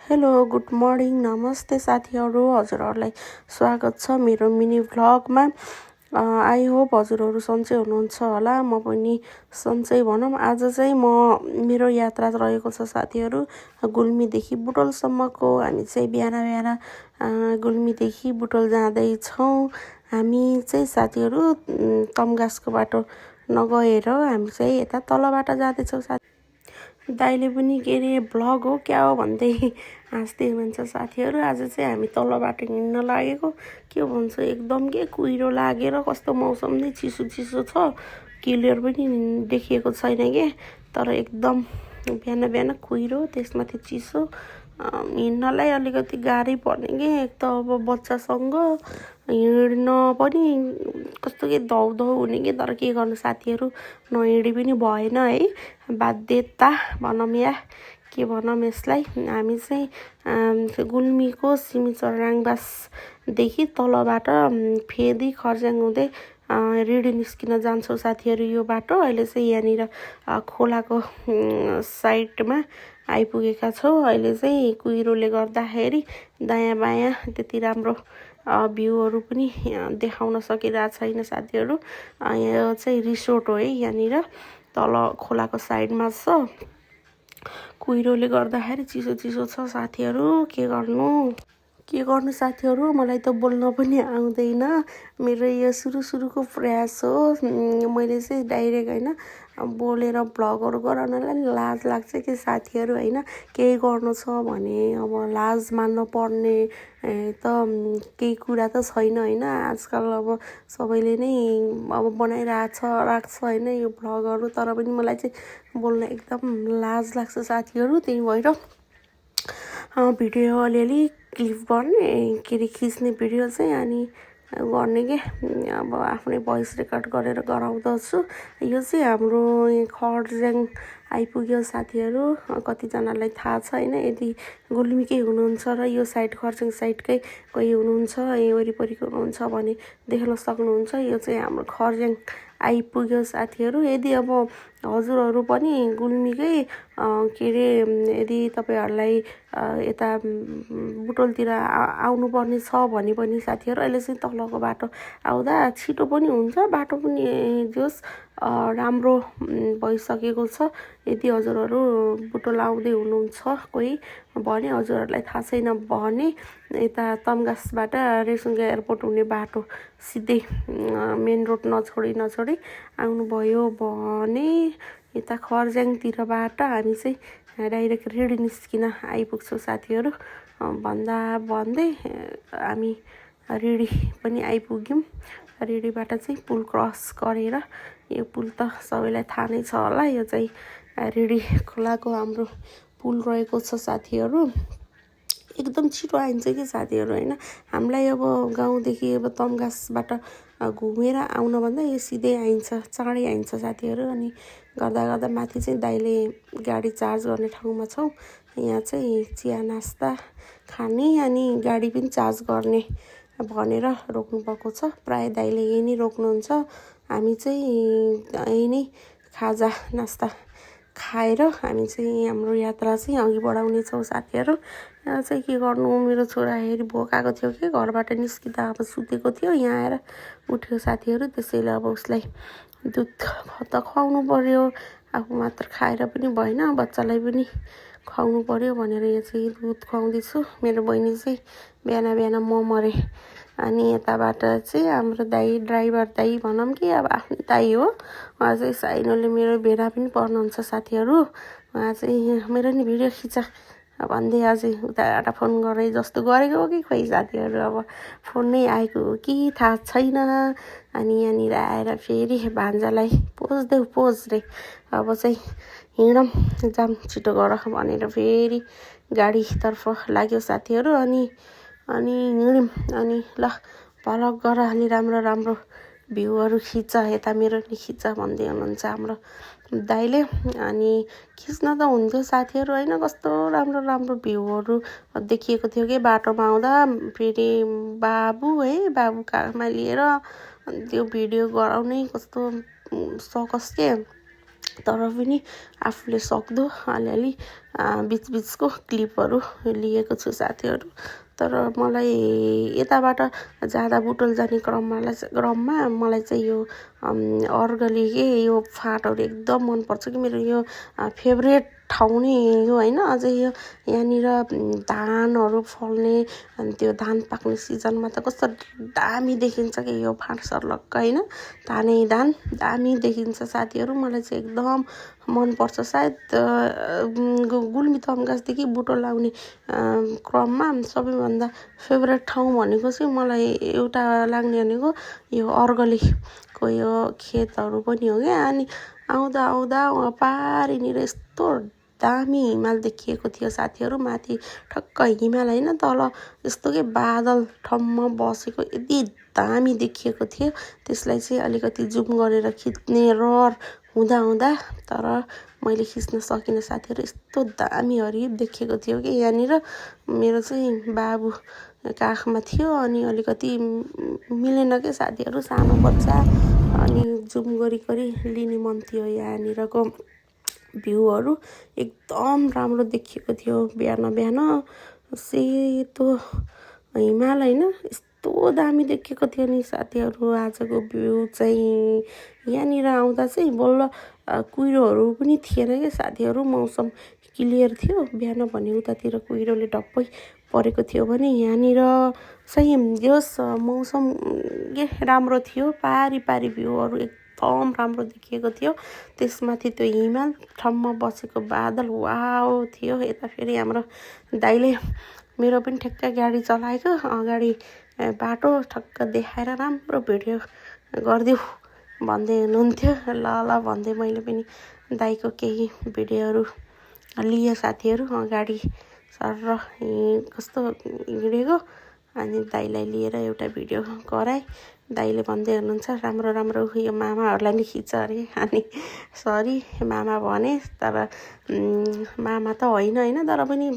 Hello good morning नमस्ते साथीहरू हजुरहरूलाई स्वागत छ मेरो मिनी भ्लगमा। आई होप हजुरहरू सन्चै हुनुहुन्छ होला, म पनि सन्चै भनौँ। आज चाहिँ मेरो यात्रा रहेको छ साथीहरू, गुल्मीदेखि बुटोलसम्मको। हामी चाहिँ बिहान गुल्मीदेखि बुटोल जाँदैछौँ। हामी चाहिँ साथीहरू तम्घासको बाटो नगएर हामी चाहिँ यता तलबाट जाँदैछौँ। दाइले पनि के अरे भ्लग हो क्या हो भन्दै हाँस्दै हुनुहुन्छ साथीहरू। आज चाहिँ हामी तलबाट हिँड्न लागेको, के भन्छ एकदम के कुहिरो लागेर कस्तो मौसम नै चिसो चिसो छ, क्लियर पनि देखिएको छैन के, तर एकदम बिहान कुहिरो त्यसमाथि चिसो, हिँड्नलाई अलिकति गाह्रै पर्ने के। एक त अब बच्चासँग हिँड्न पनि कस्तो के धौ हुने कि, तर के गर्नु साथीहरू, नहिँडी पनि भएन है, बाध्यता भनौँ या के भनौँ यसलाई। हामी चाहिँ गुल्मीको सिमिचर राङबासदेखि तलबाट फेदी खर्ज्याङ हुँदै रिडी निस्किन जान्छौँ साथीहरू। यो बाटो अहिले चाहिँ यहाँनिर खोलाको साइडमा आइपुगेका छौँ। अहिले चाहिँ कुहिरोले गर्दाखेरि दायाँ बायाँ त्यति राम्रो भ्यूहरू पनि देखाउन सकिरहेको छैन साथीहरू। यो चाहिँ रिसोर्ट हो है, यहाँनिर तल खोलाको साइडमा छ। कुहिरोले गर्दाखेरि चिसो छ साथीहरू, के गर्नु साथीहरू, मलाई त बोल्न पनि आउँदैन। मेरो यो सुरुको प्रयास हो। मैले चाहिँ डाइरेक्ट होइन बोलेर भ्लगहरू गराउनलाई लाज लाग्छ कि साथीहरू होइन। केही गर्नु छ भने अब लाज मान्न पर्ने त केही कुरा त छैन होइन। आजकल अब सबैले नै अब राख्छ होइन यो भ्लगहरू, तर पनि मलाई चाहिँ बोल्न एकदम लाज लाग्छ साथीहरू। त्यही भएर भिडियो अलिअलि क्लिप गर्ने के अरे खिच्ने भिडियो चाहिँ अनि गर्ने के, अब आफ्नै भोइस रेकर्ड गरेर गराउँदछु। यो चाहिँ हाम्रो खर्ज्याङ आइपुग्यो साथीहरू। कतिजनालाई थाहा छ होइन, यदि गुल्मीकै हुनुहुन्छ र यो साइड खर्ज्याङ साइडकै कोही हुनुहुन्छ, यही वरिपरिको हुनुहुन्छ भने देख्न सक्नुहुन्छ। यो चाहिँ हाम्रो खर्ज्याङ आइपुग्यो साथीहरू। यदि अब हजुरहरू पनि गुल्मीकै के अरे यदि तपाईँहरूलाई यता बुटोलतिर आउनुपर्ने छ भने पनि साथीहरू, अहिले चाहिँ तलको बाटो आउँदा छिटो पनि हुन्छ, बाटो पनि जोस् राम्रो भइसकेको छ। यदि हजुरहरू बुटोल आउँदै हुनुहुन्छ कोही भने, हजुरहरूलाई थाहा छैन भने यता तम्घासबाट रेसुङ्गा एयरपोर्ट हुने बाटो सिधै मेन रोड नछोडी आउनुभयो भने यता खर्ज्याङतिरबाट हामी चाहिँ डाइरेक्ट रिडी निस्किन आइपुग्छौँ साथीहरू। भन्दै हामी रिडी पनि आइपुग्यौँ। रिडीबाट चाहिँ पुल क्रस गरेर, यो पुल त सबैलाई थाहा नै छ होला, यो चाहिँ रिडी खोलाको हाम्रो पुल रहेको छ साथीहरू। एकदम छिटो आइन्छ कि साथीहरू होइन। हामीलाई अब गाउँदेखि अब तम्घासबाट घुमेर आउनभन्दा यो सिधै आइन्छ, चाँडै आइन्छ साथीहरू। अनि गर्दा माथि चाहिँ दाइले गाडी चार्ज गर्ने ठाउँमा छौँ। यहाँ चाहिँ चिया नास्ता खाने अनि गाडी पनि चार्ज गर्ने भनेर रोक्नुभएको छ। प्रायः दाइले यही नै रोक्नुहुन्छ। हामी चाहिँ यही नै खाजा नास्ता खाएर हामी चाहिँ हाम्रो यात्रा चाहिँ अघि बढाउनेछौँ साथीहरू। यहाँ चाहिँ के गर्नु, मेरो छोरा हेरी भोकाएको थियो कि, घरबाट निस्किँदा अब सुतेको थियो, यहाँ आएर उठ्यो साथीहरू। त्यसैले अब उसलाई दुध त खुवाउनु पर्यो, आफू मात्र खाएर पनि भएन, बच्चालाई पनि खुवाउनु पर्यो भनेर यहाँ चाहिँ दुध खुवाउँदैछु। मेरो बहिनी चाहिँ बिहान म मरे। अनि यताबाट चाहिँ हाम्रो दाइ, ड्राइभर दाइ भनौँ कि अब आफ्नो दाइ हो, उहाँ चाहिँ साइनोले मेरो भेडा पनि पर्नुहुन्छ साथीहरू। उहाँ चाहिँ मेरो नि भिडियो खिच भन्दै अझै उताबाट फोन गरे जस्तो गरेको हो कि खोइ साथीहरू, अब फोन नै आएको हो कि थाहा छैन। अनि यहाँनिर आएर फेरि भान्जालाई पोज रे, अब चाहिँ हिँडौँ जाम छिटो गर भनेर फेरि गाडीतर्फ लाग्यो साथीहरू। अनि हिँड्यौँ। अनि ल भलक गर अनि राम्रो भ्यूहरू खिच, यता मेरो नि खिच भन्दै हुनुहुन्छ हाम्रो दाइले। अनि खिच्न त हुन्थ्यो साथीहरू होइन, कस्तो राम्रो भ्यूहरू देखिएको थियो कि बाटोमा आउँदा। फेरि बाबु काखमा लिएर त्यो भिडियो गराउनै कस्तो सकस के। तर पनि आफूले सक्दो अलिअलि बिचबिचको क्लिपहरू लिएको छु साथीहरू। तर मलाई यताबाट जाँदा बुटोल जाने क्रममा मलाई चाहिँ यो अर्गलीकै यो फाँटहरू एकदम मनपर्छ कि मेरो यो फेभरेट ठाउँ नै यो होइन। अझै यो यहाँनिर धानहरू फल्ने अनि त्यो धान पाक्ने सिजनमा त कस्तो दामी देखिन्छ कि यो फाँट सर्लक्क होइन, धानै धान दामी देखिन्छ साथीहरू। मलाई चाहिँ एकदम मनपर्छ। सायद गुल्मी तम्घासदेखि बुटोल आउने क्रममा सबैभन्दा फेभरेट ठाउँ भनेको चाहिँ मलाई एउटा लाग्ने भनेको यो अर्गलीको यो खेतहरू पनि हो क्या। अनि आउँदा आउँदा पारिनिर यस्तो दामी हिमाल देखिएको थियो साथीहरू। माथि ठक्क हिमाल होइन, तल यस्तो के बादल ठम्म बसेको यति दामी देखिएको थियो। त्यसलाई चाहिँ अलिकति जुम गरेर खिच्ने रहर हुँदा तर मैले खिच्न सकिनँ साथीहरू। यस्तो दामी हरियो देखिएको थियो कि यहाँनिर मेरो चाहिँ बाबु काखमा थियो अनि अलिकति मिलेन के साथीहरू, सानो बच्चा अनि जुम गरी लिने मन थियो। यहाँनिरको भ्यूहरू एकदम राम्रो देखिएको थियो। बिहान सेतो हिमाल होइन, यस्तो दामी देखिएको थियो नि साथीहरू। आजको भ्यू चाहिँ यहाँनिर आउँदा चाहिँ बल्ल कुहिरोहरू पनि थिएन क्या साथीहरू। मौसम क्लियर थियो। बिहान भने उतातिर कुहिरोले डप्पै परेको थियो भने यहाँनिर चाहिँ यस मौसम राम्रो थियो। पारी भ्यूहरू एकदम राम्रो देखिएको थियो। त्यसमाथि त्यो हिमाल ठम्म बसेको बादल वाउ थियो। यता फेरि हाम्रो दाइले मेरो पनि ठ्याक्क गाडी चलाएको अगाडि बाटो ठक्क देखाएर राम्रो भिडियो गरिदेऊ भन्दै हुनुहुन्थ्यो। ल भन्दै मैले पनि दाइको केही भिडियोहरू लिएँ साथीहरू। अगाडि सर कस्तो हिँडेको अनि दाइलाई लिएर एउटा भिडियो गराएँ। दाइले भन्दै हुनुहुन्छ राम्रो यो मामाहरूलाई नि खिच अरे। अनि सरी मामा भने, तर मामा त होइन तर पनि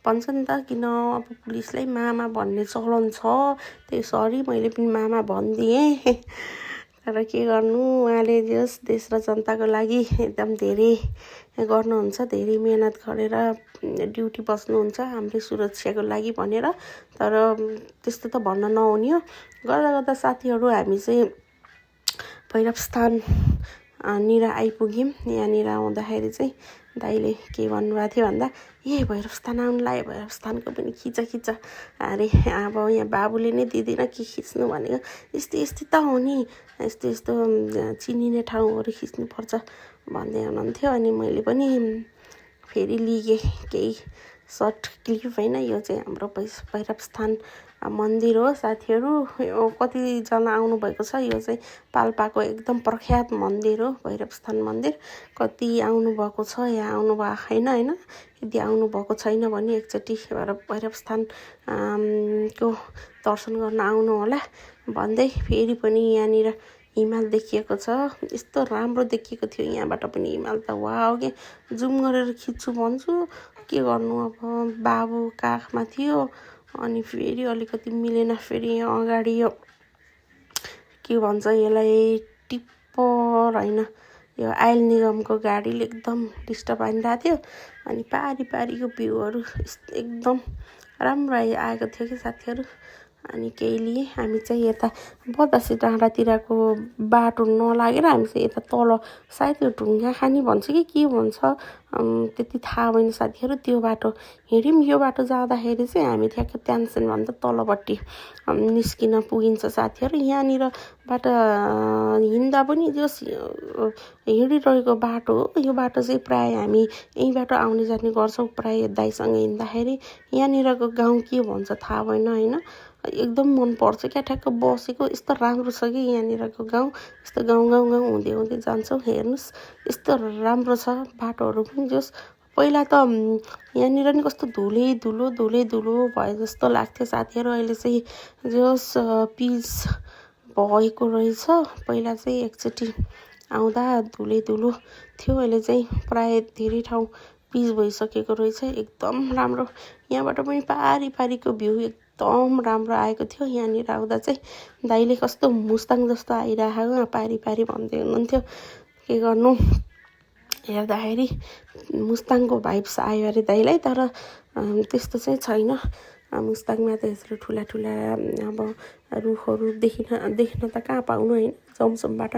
भन्छ नि त किन अब पुलिसलाई मामा भन्ने चलन छ, त्यही सरी मैले पनि मामा भनिदिएँ। तर के गर्नु, उहाँले जस देश र जनताको लागि एकदम धेरै गर्नुहुन्छ, धेरै मेहनत गरेर ड्युटी बस्नुहुन्छ हाम्रो सुरक्षाको लागि भनेर। तर त्यस्तो त भन्न नहुने हो। गर्दा साथीहरू हामी चाहिँ भैरवस्थान निर आइपुग्यौँ। यहाँनिर आउँदाखेरि चाहिँ दाइले के भन्नुभएको थियो भन्दा, भैरवस्थान आउनु लाग्यो, भैरवस्थानको पनि खिच अरे। अब यहाँ बाबुले नै दिँदैन के खिच्नु भनेको, यस्तो त हो नि, यस्तो चिनिने ठाउँहरू खिच्नुपर्छ भन्दै हुनुहुन्थ्यो। अनि मैले पनि फेरि लिएँ केही सर्ट क्लिप होइन। यो चाहिँ हाम्रो भैरवस्थान मन्दिर हो साथीहरू। यो कतिजना आउनुभएको छ, यो चाहिँ पाल्पाको एकदम प्रख्यात मन्दिर हो भैरवस्थान मन्दिर। कति आउनुभएको छ, यहाँ आउनुभएको छैन होइन। यदि आउनुभएको छैन भने एकचोटि भैरवस्थान को दर्शन गर्न आउनु होला भन्दै फेरि पनि यहाँनिर हिमाल देखिएको छ। यस्तो राम्रो देखिएको थियो यहाँबाट पनि हिमाल त वाउ के। जुम गरेर खिच्छु भन्छु, के गर्नु अब बाबु काखमा थियो अनि फेरि अलिकति मिलेन। फेरि यहाँ अगाडि यो के भन्छ यसलाई, टिप्पर होइन, यो आयल निगमको गाडीले एकदम डिस्टर्ब आइरहेको थियो। अनि पारीको भ्यूहरू एकदम राम्रो आएको थियो कि साथीहरू। अनि केही लिए हामी चाहिँ यता बतासे डाँडातिरको बाटो नलागेर हामी चाहिँ यता तल सायद यो ढुङ्गा खानी भन्छ कि के भन्छ त्यति थाहा भएन साथीहरू। त्यो बाटो हिँड्यौँ। यो बाटो जाँदाखेरि चाहिँ हामी ठ्याक्क त्यानसेनभन्दा तलपट्टि निस्किन पुगिन्छ साथीहरू। यहाँनिरबाट हिँड्दा पनि जो हिँडिरहेको बाटो हो, यो बाटो चाहिँ प्रायः हामी यहीँबाट आउने जाने गर्छौँ प्रायः दाइसँग हिँड्दाखेरि। यहाँनिरको गाउँ के भन्छ थाहा भएन होइन, एकदम मनपर्छ क्या। ठ्याक्क बसेको यस्तो राम्रो छ कि यहाँनिरको गाउँ। यस्तो गाउँ हुँदै जान्छौँ। हेर्नुहोस् यस्तो राम्रो छ बाटोहरू पनि। जस पहिला त यहाँनिर नि कस्तो धुलै भए जस्तो लाग्थ्यो साथीहरू। अहिले चाहिँ जस पिच भएको रहेछ। पहिला चाहिँ एकचोटि आउँदा धुलै थियो, अहिले चाहिँ प्राय धेरै ठाउँ पिच भइसकेको रहेछ। एकदम राम्रो। यहाँबाट पनि पारीको भ्यू एकदम राम्रो आएको थियो। यहाँनिर आउँदा चाहिँ दाइले कस्तो मुस्ताङ जस्तो आइरहेको पारी भन्दै हुनुहुन्थ्यो। के गर्नु, हेर्दाखेरि मुस्ताङको भाइब्स आयो अरे दाइलाई, तर त्यस्तो चाहिँ छैन। मुस्ताङमा त यत्रो ठुला ठुला अब रुखहरू देख्न त कहाँ पाउनु होइन। जमसमबाट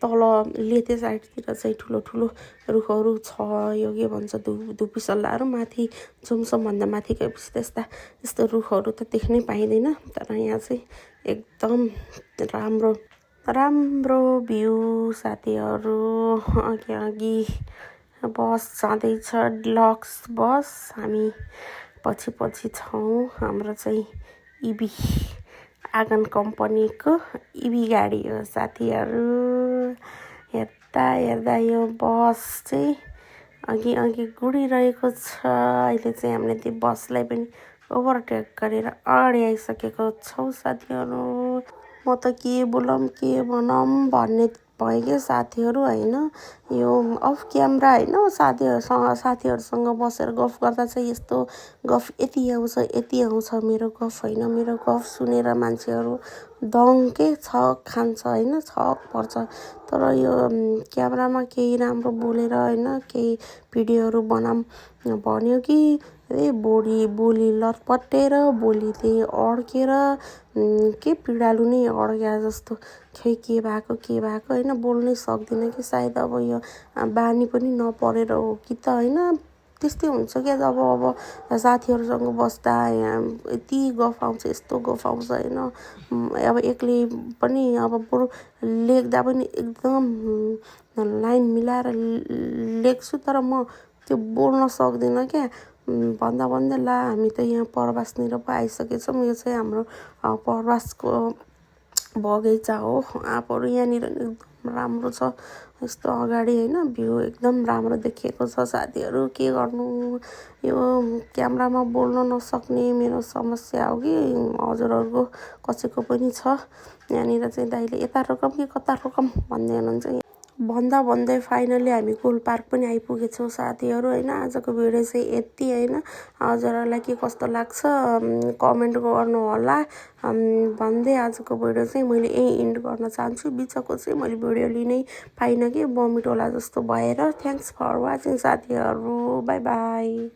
तल लेते साइडतिर चाहिँ ठुलो ठुलो रुखहरू छ। यो के भन्छ धुपीसल्लाहरू, माथि जमसमभन्दा माथि गएपछि त्यस्तो रुखहरू त देख्नै पाइँदैन। तर यहाँ चाहिँ एकदम राम्रो भ्यू साथीहरू। अघि बस जाँदैछ, डिलक्स बस। हामी पछि छौँ। हाम्रो चाहिँ इबी आगन कम्पनीको इबी गाडी हो साथीहरू। हेर्दा यो बस चाहिँ अघि गुडिरहेको छ। अहिले चाहिँ हामीले त्यो बसलाई पनि ओभरटेक गरेर अगाडि आइसकेको छौँ साथीहरू। म त के बोलौँ के भनौँ भन्ने भयो क्या साथीहरू होइन। यो अफ क्यामेरा होइन साथीहरूसँग बसेर गफ गर्दा चाहिँ यस्तो गफ यति आउँछ मेरो गफ होइन। मेरो गफ सुनेर मान्छेहरू दङ्कै छक खान्छ होइन, छक पर्छ। तर यो क्यामेरामा केही राम्रो बोलेर होइन केही भिडियोहरू बनाऊँ भन्यो कि बोली लटपटेर बोली त्यही अड्केर के पिँडालु नै अड्क्या जस्तो खै के भएको होइन, बोल्नै सक्दिनँ कि। सायद अब यो बानी पनि नपरेर हो कि त होइन। त्यस्तै हुन्छ क्या जब अब साथीहरूसँग बस्दा यति गफ आउँछ, यस्तो गफ आउँछ होइन। अब एक्लै पनि अब बरु लेख्दा पनि एकदम लाइन मिलाएर लेख्छु, तर म त्यो बोल्न सक्दिनँ क्या। भन्दा ला हामी त यहाँ प्रवासनिर पो आइसकेछौँ। यो चाहिँ हाम्रो प्रवासको बगैँचा हो। आँपहरू यहाँनिर एकदम राम्रो छ। यस्तो अगाडि होइन भ्यू एकदम राम्रो देखिएको छ साथीहरू। के गर्नु, यो क्यामेरामा बोल्न नसक्ने मेरो समस्या हो कि हजुरहरूको कसैको पनि छ। यहाँनिर चाहिँ दाइले यता रोकौँ कि कता रोकौँ भन्दै हुनुहुन्छ। भन्दै फाइनली हामी गोल पार्क पनि आइपुगेछौँ साथीहरू होइन। आजको भिडियो चाहिँ यति होइन। हजुरहरूलाई के कस्तो लाग्छ कमेन्ट गर्नु होला भन्दै आजको भिडियो चाहिँ मैले यही इन्ड गर्न चाहन्छु। बिचको चाहिँ मैले भिडियो लिनै पाइनँ कि, बमिट होला जस्तो भएर। थ्याङ्क्स फर वाचिङ साथीहरू। By by.